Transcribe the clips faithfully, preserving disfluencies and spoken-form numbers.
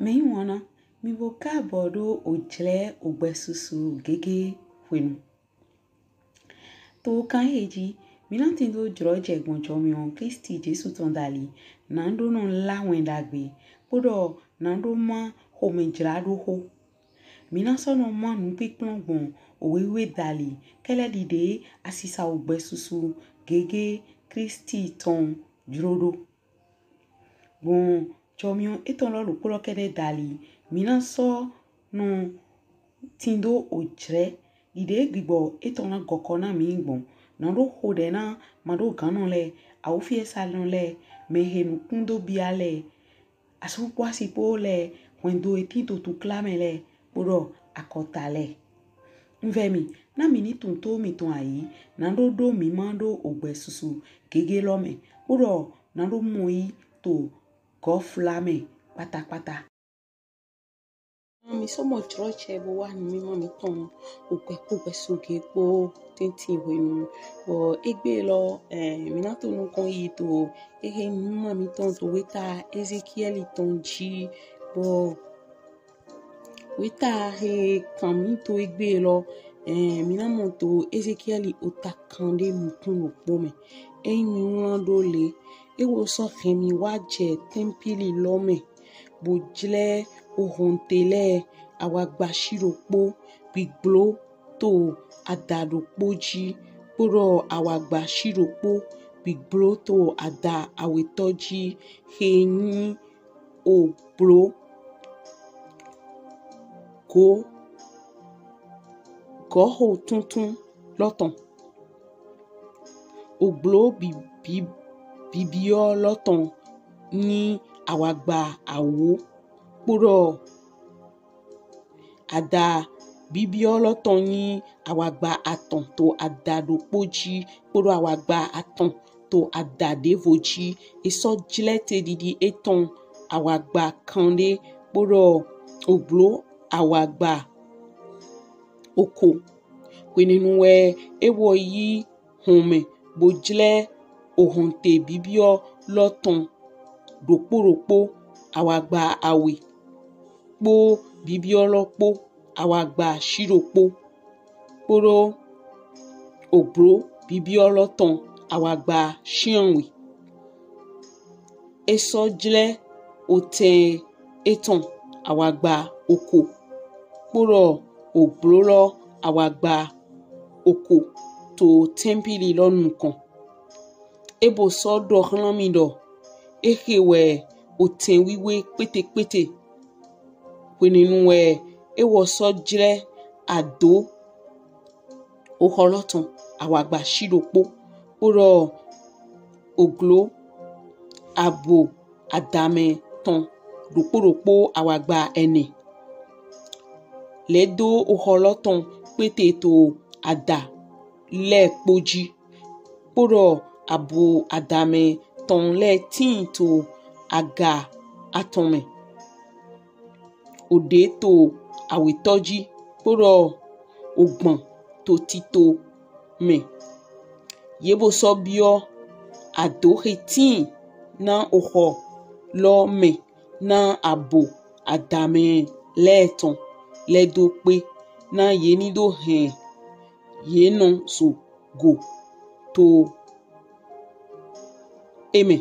Mɛyiwanna, mì bo kaabɔ ɖo ojlɛ ogbɛsusu gege hwenu. To kan ehe ji, mí na tindo jlɔjɛ gbɔn jɔmiɔn Klisti Jesu tɔn dali, na ɖo nɔ lá wɛn ɖagbe, kpoɖɔ na ɖo má xomɛjlaɖoxo. Mí na sɔ nɔ má nupinplɔn gbɔn owe wiwe dali, kɛlɛ ɖiɖe asisa ogbɛsusu gege Klisti tɔn jlo ɖo. Gbɔn jɔmiɔn etɔn lɔ ɖokpo lɔ kɛɖɛ dali, mí na sɔ nɔ tindo ojlɛ ɖiɖe gbigbɔ etɔn na gɔkɔ na mí gbɔn. Na ɖo xoɖɛ na maɖoganɔ lɛ, awufiɛsanɔ lɛ, mɛhe nukun do bia lɛ, asu kpo asi kpo lɛ, hwɛndo he tin to tukla mɛ lɛ, kpoɖɔ akɔta lɛ. Un vɛ mì, na mì ni tunwun to mìtɔn ayi, na ɖo ɖo mí ma ɖo ogbɛsusu gege lɔ mɛ, kpoɖɔ na ɖo mɔ yi to gɔfla mɛ kpatakpata. Mì sɔ mɔ jlɔjɛ bo wá numimá mítɔn ogbɛ kpo ogbɛsusu gege kpo tɛntin hwenu. Bɔ egbe lɔ, eh, mí na to nukɔn yi to ehe numimá mítɔn to weta Ezekiɛli tɔn ji. Bɔ weta he kan mí to egbe lɔ, eh, mí na mɔ to Ezekiɛli ota kanɖe nukun ɖokpo mɛ. E yin winwlan ɖo le, e wɔ sɔ hɛn mì wá jɛ tɛmpili lɔ mɛ, bo jlɛ ohɔnte lɛ, awagba shiɖokpo gbigblo to ada ɖokpo ji, kpoɖɔ awagba shiɖokpo gbigblo to ada awetɔ ji, he yin ogblo go gɔxo tuntun lɔ tɔn. Ogblo bi, bi, bibiɔ lɔ tɔn yin awagba awo, kpoɖɔ ada bibiɔ lɔ tɔn yin awagba atɔn to ada ɖokpo ji, kpoɖɔ awagba atɔn to ada ɖevo ji. E sɔ jlɛ te ɖiɖi etɔn awagba kanɖe, kpoɖɔ ogblo awagba oko. Hwenɛnu wɛ e wɔ yi hɔnmɛ, bo jlɛ ohɔnte bibiɔ lɔ tɔn ɖokpo ɖokpo, awagba awe kpo bibiɔ lɔ kpo, awagba shiɖokpo, kpoɖɔ ogblo bibiɔ lɔ tɔn, awagba shianwe. E sɔ jlɛ otɛn etɔn awagba oko, kpoɖɔ ogblo lɔ awagba oko to tɛmpili lɔ nukɔn. E bo sɔ ɖɔ hlan mì ɖɔ ehe wɛ otɛn wiwe kpetekpete. Hwenɛnu wɛ e wɔ sɔ jlɛ ado oxɔ lɔ tɔn awagba shiɖokpo, kpoɖɔ ogblo abo adamɛ tɔn ɖokpo ɖokpo awagba ɛnɛ. Lɛdo oxɔ lɔ tɔn kpete to ada lɛ kpo ji, kpoɖɔ abo adamɛ tɔn lɛ tin to aga atɔn mɛ. Oɖe to awetɔ ji, kpoɖɔ ogban to tito mɛ. Ye bo sɔ biɔ ado he tin na oxɔ lɔ mɛ na abo adamɛ lɛ tɔn lɛdo kpe, na ye ni do hɛn ye nɔ zo go to e mɛ,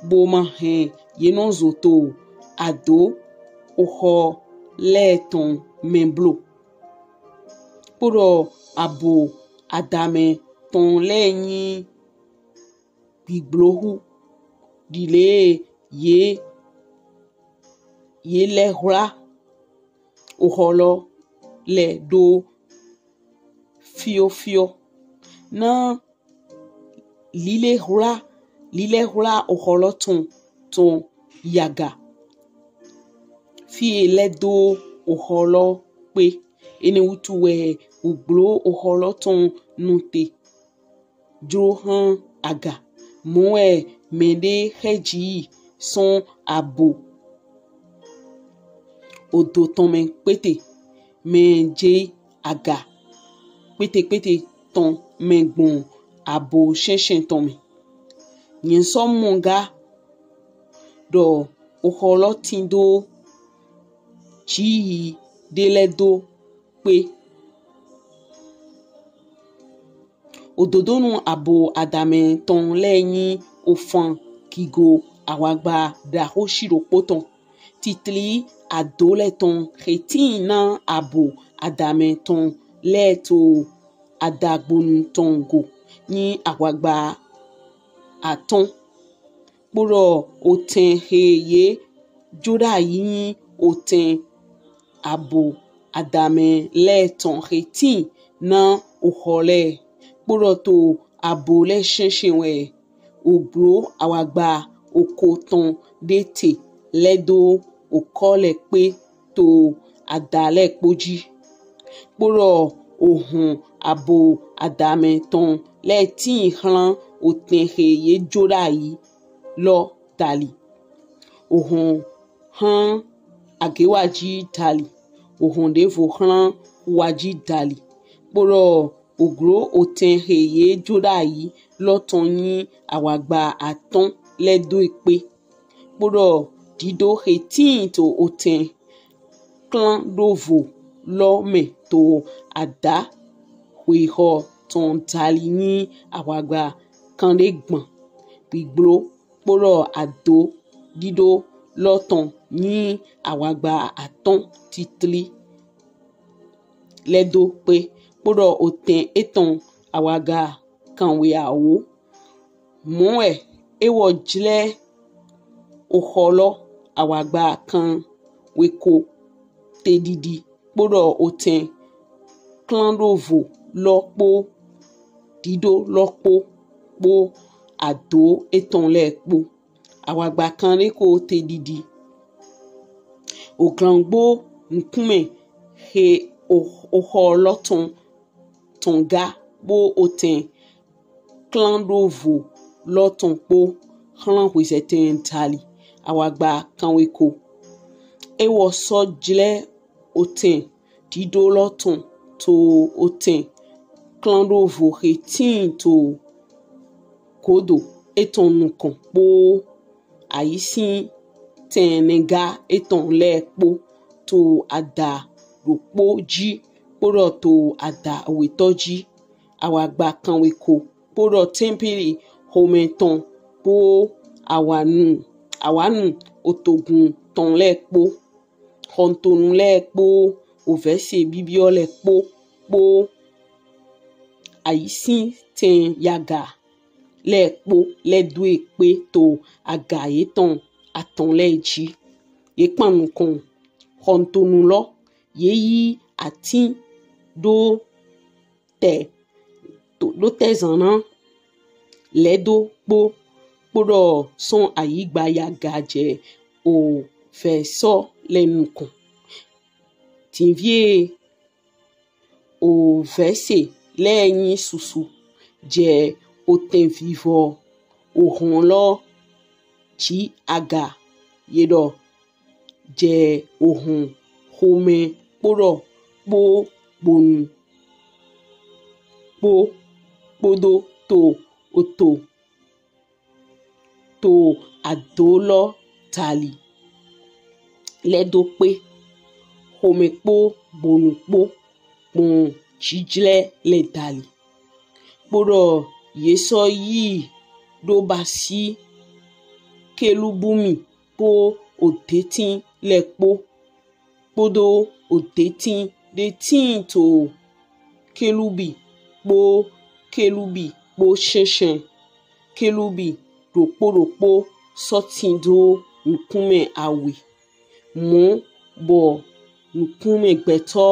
bo ma hɛn ye nɔ zo to ado oxɔ lɛ tɔn mɛ blo. Kpoɖɔ abo adamɛ tɔn lɛ yin gbigblo hu ɖile ye, ye lɛ hwla oxɔ lɔ lɛ ɖo fiɔfiɔ. Na lile hwla, lile hwla oxɔ lɔ tɔn tɔn yi aga. Fi e lɛdo oxɔ lɔ kpe. Enɛ wutu wɛ ogblo oxɔ lɔ tɔn nɔte jlo hlan aga. Mɔ wɛ mɛɖe xɛ ji yi sɔn abo odo tɔn mɛ kpete, mɛ je aga kpetekpete tɔn mɛ gbɔn abo shɛnshɛn tɔn mɛ. Nyɛ sɔ mɔ ga ɖɔ Oxɔ lɔ tindo jiyi ɖe lɛ do kpe. Ododonu abo adamɛ tɔn lɛ nyi ofan gigo awagba ɖaxo shiɖokpo tɔn. Titli ado lɛ tɔn xe tin na abo adamɛ tɔn lɛ to adagbonu tɔn go nyi awagba atɔn. Kpoɖɔ otɛn xe ye jo ɖayi nyi otɛn abo adamɛ lɛ tɔn xe tin na oxɔ lɛ. Kpoɖɔ to abo lɛ shɛnshɛn wɛ oglo awagba oko tɔn ɖe te lɛdo okɔ lɛ kpe to ada lɛ kpo ji. Kpoɖɔ ohɔn abo adamɛ tɔn lɛ tin xlan otɛn xe ye jo ɖayi lɔ dali. Ohɔn xlan agewaji dali. Ohɔn ɖevo xlan waji dali. Kpoɖɔ oglo otɛn xe ye jo ɖayi lɔ tɔn nyi awagba atɔn lɛdo e kpe. Kpoɖɔ dido xe tin to otɛn klan ɖo vo lɔ mɛ to ada xwexɔ tɔn dali nyi awagba kanɖe gban. Gbigblo kpoɖɔ ado dido lɔ tɔn nyi awagba atɔn titli lɛdo kpe. Kpoɖɔ otɛn etɔn awagba kanwe awo. Mɔ wɛ ewɔ jlɛ oxɔ lɔ awagba kanweko te ɖiɖi kpoɖɔ otɛn klan ɖo vo lɔ kpo dido lɔ kpo kpo ado etɔn lɛ kpo. Awagba kanɖe ko te ɖiɖi. Oglangbo nukunmɛ xe oxɔ lɔ tɔn tɔn ga kpo otɛn klan ɖo vo lɔ tɔn kpo xlan hwezɛtɛn dali awagba kanweko. Ewɔ sɔ jlɛ otɛn dido lɔ tɔn to otɛn klan ɖo vo xe tin to godo etɔn nukɔn kpo ayisin tɛnɛga etɔn lɛ kpo to ada ɖokpo ji kpoɖɔ to ada awetɔ ji. Awagba kanweko kpoɖɔ tɛmpili xomɛ tɔn kpo awanu awanu otogun tɔn lɛ kpo, xɔntonu lɛ kpo, ovɛse bibiɔ lɛ kpo kpo ayisin tɛn yaga lɛ kpo lɛdo e kpe to aga yetɔn atɔn lɛ ji. Ye kpan nukɔn xɔntonu lɔ, ye yi atin ɖo tɛ ɖo tɛ zanna lɛdo kpo kpoɖɔ sɔn ayigba yaga jɛ ovɛsɔ lɛ nukɔn. Tinvie ovɛse lɛ nyi susu jɛ otɛn vivɔ ohɔn lɔ ji aga yeɖɔ jɛ ohɔn xomɛ kpoɖɔ kpo gbonu kpo kpoɖo to oto to ado lɔ dali lɛdo kpe xomɛ kpo gbonu kpo gbɔn jijlɛ lɛ dali. Kpoɖɔ ye sɔ yi ɖo basi kelubumi kpo odetin lɛ kpo kpoɖo odetin ɖe tin to kelubi kpo kelubi kpo shɛnshɛn. Kelubi ɖokpo ɖokpo sɔ tindo nukunmɛ awe. Mɔ bɔ nukunmɛ gbɛtɔ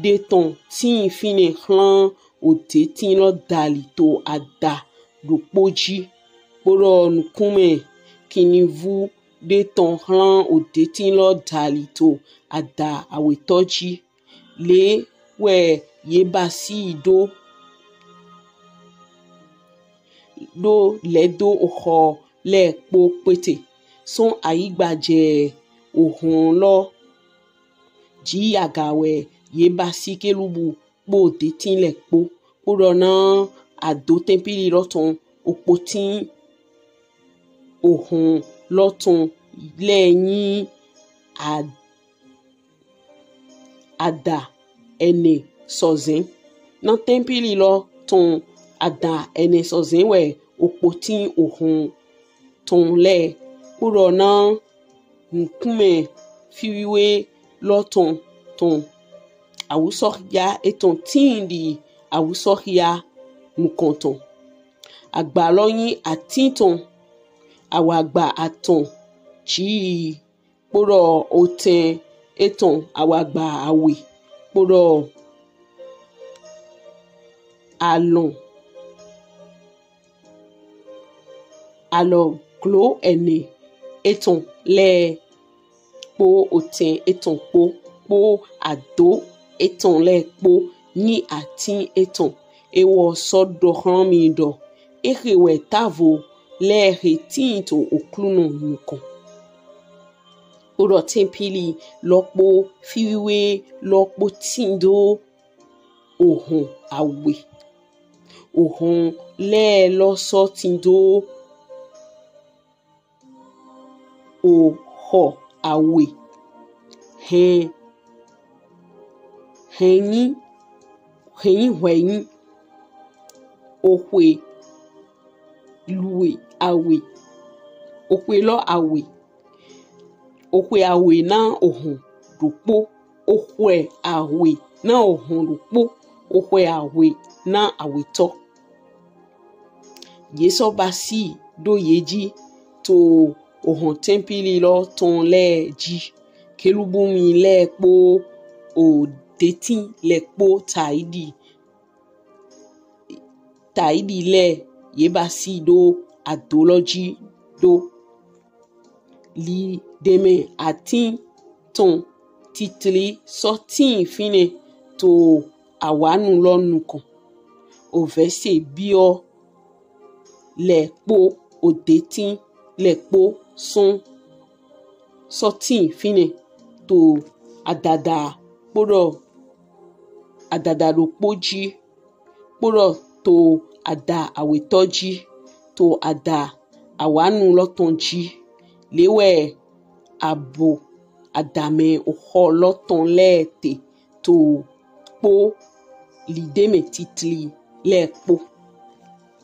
ɖe tɔn tin finɛ xlan odetin lɔ dali to ada ɖokpo ji. Kpoɖɔ nukunmɛ kinnivu ɖe tɔn xlan odetin lɔ dali to ada awetɔ ji. Le wɛ ye basi ɖo ɖo lɛdo oxɔ lɛ kpo kpete. Sɔn ayigba jɛ ohɔn lɔ ji yaga wɛ ye basi kelubu kpo odetin lɛ kpo kpoɖɔ na ado tɛmpili lɔ tɔn okpotin ohɔn lɔ tɔn lɛ nyi a- ada ɛnɛ sɔzɛn. Na tɛmpili lɔ tɔn ada ɛnɛ sɔzɛn wɛ okpotin ohɔn tɔn lɛ kpodɔ na nukunmɛ fiwiwe lɔ tɔn tɔn awusɔhia etɔn tin di awusɔhia nukɔntɔn. Agba lɔ nyi atin tɔn awagba atɔn ji kpodɔ otɛn etɔn awagba awe kpodɔ alɔn alɔglo ɛnɛ etɔn lɛ kpo otɛn etɔn kpo kpo ado etɔn lɛ kpo nyi atin etɔn. Ewɔ sɔ dɔ hlan mi dɔ ehe wɛ tavo lɛ he tin to Oklunɔ nukɔn. Kpodɔ tɛmpili lɔ kpo fiwiwe lɔ kpo tindo ohɔn awe. Ohɔn lɛ lɔ sɔ tindo ohɔ awe. Hɛn hɛn nyi hɛn nyi hwɛ nyi ohwe lue awe. Ohwe lɔ awe. Ohwe awe na ohɔn ɖokpo. Ohwe awe na ohɔn ɖokpo. Ohwe awe na awetɔ. Ye sɔ basi do ye ji to ohɔn tɛmpili lɔ tɔn lɛ ji. Kelubumi lɛ kpo odetin lɛ kpo taidi taidi lɛ ye basi do ado lɔ ji do. Li ɖe mɛ atin tɔn titli sɔ tin finɛ to awanu lɔ nukɔn. Ovɛse biɔ lɛ kpo odetin lɛ kpo sɔn sɔ tin finɛ to adada kpodɔ adada ɖokpo ji kpodɔ to ada awetɔ ji to ada awanu lɔ tɔn ji. Le wɛ abo adamɛ ohɔ lɔ tɔn lɛ te to kpo liɖemɛ titli lɛ kpo.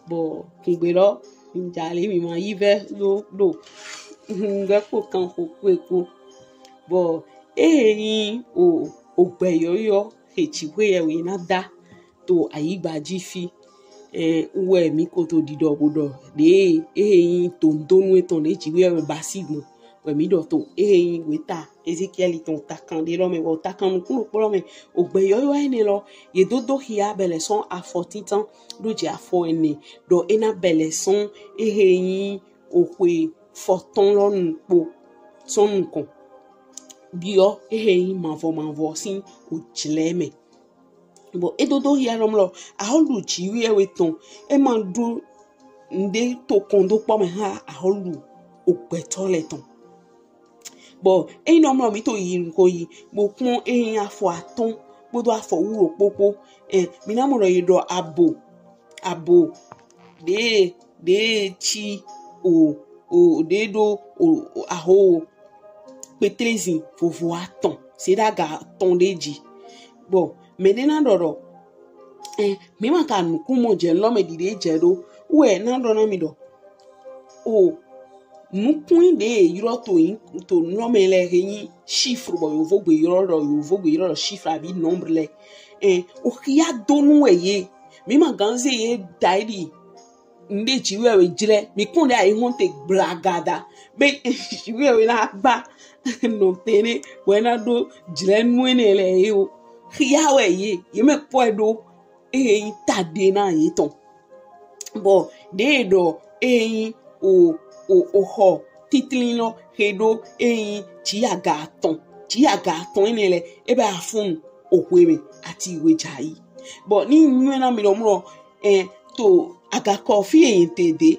Bɔ kingbe lɔ njale mi ma yi vɛ do do ngɛ kpo kan xo kpe kpo. Bɔ ehe nyi o ogbɛ yɔyɔ he ci xwe yɛ we na da to ayigba ji fi. Ɛ wɛ mi ko to didɔ bo dɔ ɖe ehe nyi to ndonu etɔn ɖe ci xwe yɛ we basi gbɔn wɛ mi dɔ to ehe nyi weta Ezekiɛli tɔn takan ɖe lɔ mɛ wɔ takan nukun ɖokpo lɔ mɛ. Ogbɛ yɔyɔ enɛ lɔ ye dodo xia bɛlɛ sɔn afɔ titan ɖo jɛ afɔ ɛnɛ dɔ ena bɛlɛ sɔn ehe nyi oxwe fɔtɔn lɔ nukpo sɔn nukɔn biɔ ehe nyi mavɔ mavɔ sin ojlɛ mɛ. Bɔ edodo xia nɔ mlɔ ahɔlu ji wi ewe tɔn ema ɖu nde to kɔn do kpɔ mɛ ha ahɔlu ogbɛtɔ lɛ tɔn. Bɔ eyi nɔ mlɔ mi to yi nukɔn yi bo kpɔn eyi afɔ atɔn kpodo afɔ wu ɖokpo kpo. Ɛ mi na mɔ ɖɔ ye ɖɔ abo abo ɖe ɖe ci o o ɖe ɖo o aho kpetlezin vovo atɔn seɖaga atɔn ɖe ji. Bɔ mɛ ɖe na ɖɔ ɖɔ ɛ mi ma ka nukun mɔ jɛ lɔ mɛ ɖiɖe jɛ ɖo wɛ na ɖɔ na mi ɖɔ o nukun ɖe yrɔ to yi to nɔ mɛ lɛ he nyi chiffre bɔ yovogbe yrɔ ɖɔ yovogbe yrɔ ɖɔ chiffre abi nombre lɛ ɛ o xia donu wɛ ye mi ma ganze ye da yi ɖi nde jiwe we jlɛ mi kpɔn ɖe ayi hɔn te gblagada be jiwe we na gba nɔ tene wɛ na ɖo jlɛ nu ene lɛ ye o xia wɛ ye ye mɛ kpɔɛ ɖo ehe nyi ta ɖe na ye tɔn. Bɔ ɖe ɖɔ ehe nyi o o o xɔ titlin lɔ he ɖo ehe nyi jiaga atɔn jiaga atɔn ene lɛ ebe afun oxwe mɛ ati we ja yi. Bɔ ni nyuɛ na mi ɖɔ mlɔ ɛ to agakɔ fi eyin te de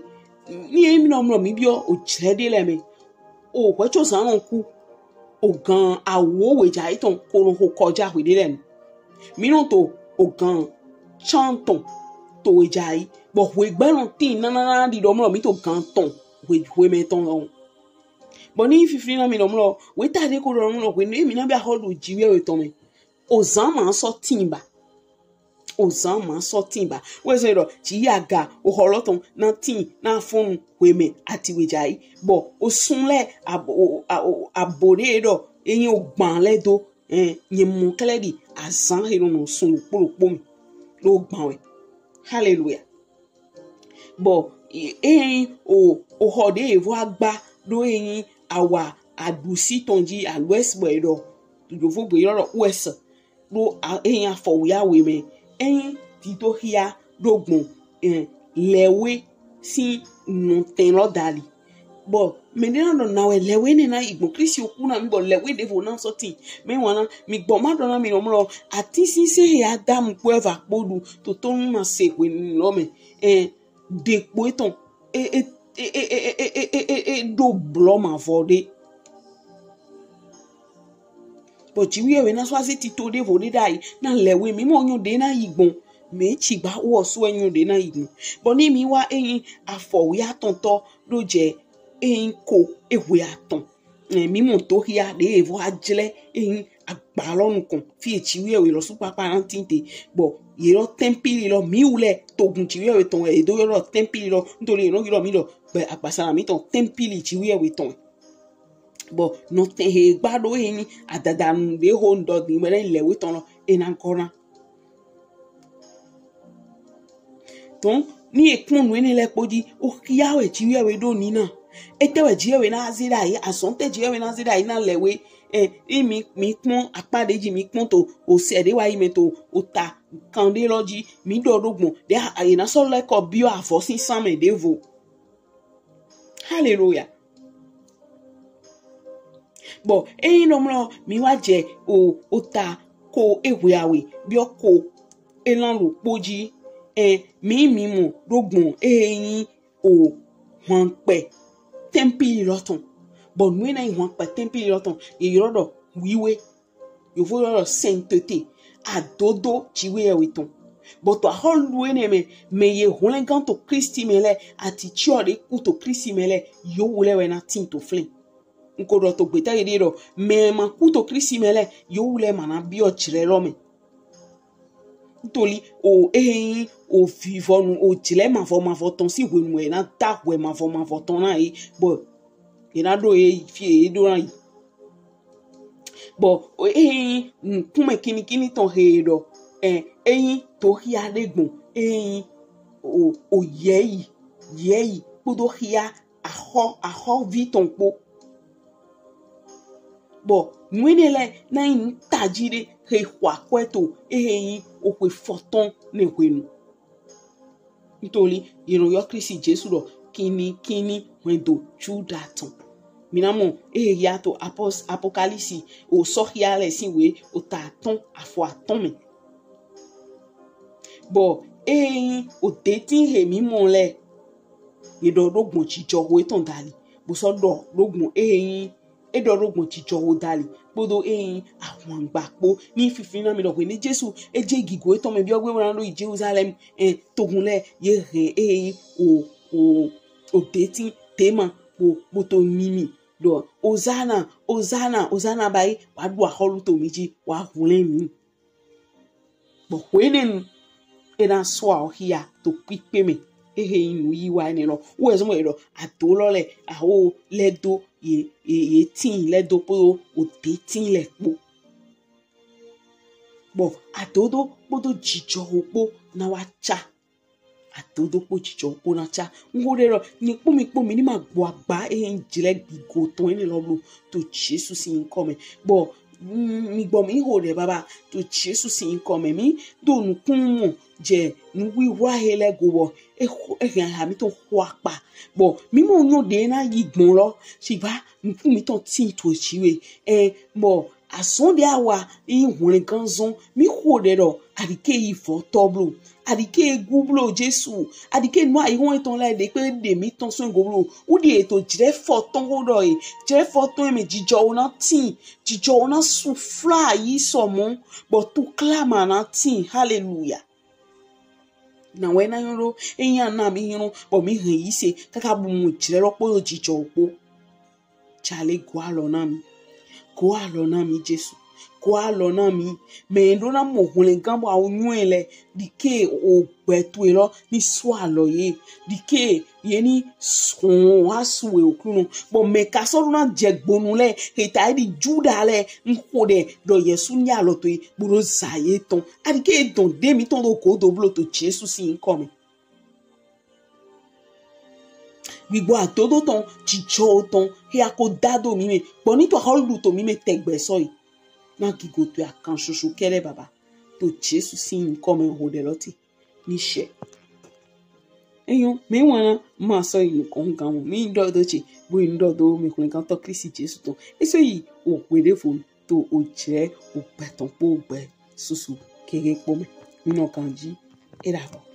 ni eyin mi ɖɔ mlɔ mi biɔ o jlɛ ɖe lɛ mɛ o hwɛ tso zan nɔ ku o gan awo we ja yi tɔn ko nɔ ko kɔja hwe ɖe lɛ nu. Mi nɔ to o gan can tɔn to we ja yi bɔ hwe gbɛ nɔ tin nanana ɖi ɖɔ mlɔ mi to gan tɔn hwe hwe mɛ tɔn lɔ. Bɔ ni fifi na mi nɔ mlɔ, weta ɖe ko nɔ mlɔ hwenu mi na bi axɔ ɖo ji wɛ tɔn mɛ. Ozan ma sɔ tin ba. Ozan ma sɔ tin ba. Wɛ zɔn ɖɔ ji aga o xɔ lɔ tɔn na tin na fɔnu hwemɛ ati we jai. Bɔ o sun lɛ abo ɖe ɖɔ enyi o gban lɛ do. Ɛn, nyɛ mɔ klɛ ɖi azan he nɔ nɔ sun kpokpo mi ɖo gban wɛ. Haleluya. Bɔ eyin o o xɔ ɖe evo agba ɖo eyin awa aɖusi tɔn ji alo ɛsɛ bɔ e ɖɔ yovogbe ylɔ ɖɔ wɛsɛ ɖo eyin afɔwiawe mɛ eyin tito xia ɖo gbɔn lɛwe sin nɔtɛn lɔ dali. Bɔ mɛ ɖe na ɖɔ na wɛ lɛwe nɛ na yi gbɔn Kristi oku na mi bɔ lɛwe ɖevo na sɔ tin. Mɛ wana mi gbɔ ma ɖɔ na mi nɔ mlɔ ati sise he Adamu kpo Ɛva kpo ɖu totonu ma se hwenu lɔ mɛ. Ɛn, ɖe kpo etɔn e e e e e e e e ɖo blɔ mavɔ ɖe. Bɔ jiwiɛwe na sɔ azi tito ɖevo ɖe ɖayi na lɛwe mi mɔ nyɔ ɖe na yi gbɔn. Mɛ ci gba wɔ sɔ nyɔ ɖe na yi gbɔn. Bɔ ni mi wa eyin afɔwiatɔntɔ ɖo jɛ eyin ko ehwe atɔn. Ɛn, mi mɔ to xia ɖe evo ajlɛ eyin agba lɔ nukɔn fi e jiwiɛwe lɔ su kpakpa na tin te. Bɔ ye lɔ tɛmpili lɔ mi wu lɛ togun jiwiɛwe tɔn e do ylɔ tɛmpili lɔ ntoli ye nɔ ylɔ mi ɖɔ gbɛ agbasa na mi tɔn tɛmpili jiwiɛwe tɔn. Bɔ nɔtɛn he gba ɖo eyin adadanu ɖe ho ŋdɔ din mɛ lɛ lɛwe tɔn lɔ e na gɔ na. Tɔn ni e kpɔn nu enɛ lɛ kpo ji o xia wɛ jiwiɛwe ɖo ni na. Etɛ wɛ jiwiɛwe na ze ɖayi azɔn tɛ jiwiɛwe na ze ɖayi na lɛwe. Ɛ, ni mi mi kpɔn akpa ɖe ji mi kpɔn to o sɛ ɖe wa yi mɛ to o ta kan ɖe lɔ ji mi ɖɔ ɖo gbɔn ɖe a e na sɔ lɛ kɔ biɔ avɔ sin san mɛ ɖevo. Haleluya. Bɔ eyin nɔ mlɔ mi wa jɛ o o ta ko ehwe awe biɔ ko elan ɖokpo ji. Ɛ, mi mi mɔ ɖo gbɔn eyin o hwankpɛ tɛmpili lɔ tɔn. Bɔ nu e na yi hwankpɛ tɛmpili lɔ tɔn ye ylɔ ɖɔ wiwe. Yovo ylɔ ɖɔ sainteté. Adodo jiwiɛwe tɔn. Bɔ to axɔlu enɛ mɛ mɛ ye hwlɛngan to Kristi mɛ lɛ ati ciɔ ɖe ku to Kristi mɛ lɛ yewu lɛ wɛ na tin to flɛn. N ko ɖɔ to gbeta ye ɖe ɖɔ mɛ ma ku to Kristi mɛ lɛ yewu lɛ ma na biɔ jlɛ lɔ mɛ. Ntoli o eyin o vivɔnu o jlɛ mavɔ mavɔ tɔn si hwenu e na da hwɛ mavɔ mavɔ tɔn na ye bɔ e na ɖo ye fi e ɖo na yi. Bɔ eyin nukunmɛ kinikini tɔn he ɖɔ ɛ eyin to xia ɖe gbɔn eyin o o yɛyi yɛyi kpodo xia axɔ axɔvi tɔn kpo. Bɔ nu enɛ lɛ na yin nu taji ɖe he xɔ akwɛ to ehe yin oxwe fɔtɔn nɛ hwenu. Ntoli ye nɔ ylɔ Kristi Jesu ɖɔ kinikini hwɛndo Juda tɔn. Mi na mɔ ehe ya to apos apokalisi o sɔxia lɛ sin we o ta atɔn afɔ atɔn mɛ. Bɔ ehe yin o detin he mi mɔ lɛ ye ɖɔ ɖo gbɔn jijɔxo etɔn dali bo sɔ ɖɔ ɖo gbɔn ehe yin e ɖɔ ɖo gbɔn jijɔxo dali kpodo ehe yin ahwangba kpo ni fifi na mi ɖɔ hwenu Jesu e je gigo etɔn mɛ biɔ gbe wɛ na ɖo yi Jerusalem ɛ togun lɛ ye hɛn ehe yin o o o detin tema kpo kpoto mimi ɖɔ Ozana, Ozana, Ozana bayi wa ɖu axɔlu to mi ji wa hwlɛn mi. Bɔ hwenɛnu e na sɔ awo xia to kpikpe mɛ ehe yin nu yi wa enɛ lɔ wɛ zɔn mɔ e ɖɔ ado lɔ lɛ awo lɛ do ye ye ye tin lɛ do kpo o detin lɛ kpo. Bɔ adodo kpodo jijɔxo kpo na wa ca. Adodo kpo jijɔ kpo na ca. N xo ɖɛ lɔ, nyi kpo mi kpo mi ni ma gbɔ agba ehe n jlɛ gigo tɔn enɛ lɔ blo to Jesu sin yinkɔ mɛ. Bɔ mi gbɔ mi xo ɖɛ baba to Jesu sin yinkɔ mɛ. Mi do nukun mɔ jɛ nuwiwa he lɛ go bɔ e hɛn aha mi tɔn xo akpa. Bɔ mi mɔ nyɔ ɖe na yi gbɔn lɔ, sigba nukun mi tɔn tin to ji we. Ɛ, bɔ azɔn ɖe awa yi hwlɛngan zɔn mi xo ɖɛ ɖɔ aɖike yi vɔ tɔ blo. Aɖike gu blo Jesu. Aɖike nu ayi hɔn etɔn lɛ ɖe kpe ɖe mi tɔn sɔn go blo. Wu ɖi eto jrɛ fɔ tɔn xo ɖɔ e. Jrɛ fɔ tɔn e mɛ jijɔ wo na tin. Jijɔ wo na su fla yi sɔ mɔ. Bɔ tu kla ma na tin. Haleluya. Na wɛ na nyɔ ɖo. Eya na mi nyɔ bɔ mi hɛn yi se. Kaka bu mu jrɛ lɔ kpo yo jijɔ wo kpo. Jalè, go alɔ na mi. Go alɔ na mi, Jesu. Go alɔ na mi. Mɛ ɖo na mɔ hwlɛngan bɔ awu nyɔɛ lɛ, ɖike ogbɛ towe lɔ ni sɔ alɔ ye. Ɖike ye ni sɔn asu we Oklunɔ. Bɔ mɛ ka sɔ ɖo na jɛ gbonu lɛ, heta e ɖi Juda lɛ, n xo ɖɛ ɖɔ Yesu ni alɔ towe, bo ɖo za ye tɔn. Aɖike e dɔn ɖe mitɔn ɖo godo blo to Jesu sin yinkɔ mɛ. Gbigbɔ adodo tɔn, jijɔ tɔn, he a ko da do mi mɛ, gbɔ ni to axɔlu ɖu to mi mɛ tɛgbɛ sɔyi. Na gigo towe akan soso kɛɖɛ baba. To Jesu sin yinkɔ mɛ ho ɖɛ lɔ te. Ni shɛ. Enyɔ, mɛ wana ma sɔ yi nukɔn gan mɔ. Mi ɖɔ do ce, bo yi ɖɔ do mi hwlɛngantɔ Klisti Jesu tɔn. E sɔ yi o hwe ɖe fo to o jɛ o gbɛ tɔn kpo gbɛ susu keke kpo mɛ. Mi nɔ ganji. E ɖa bɔ.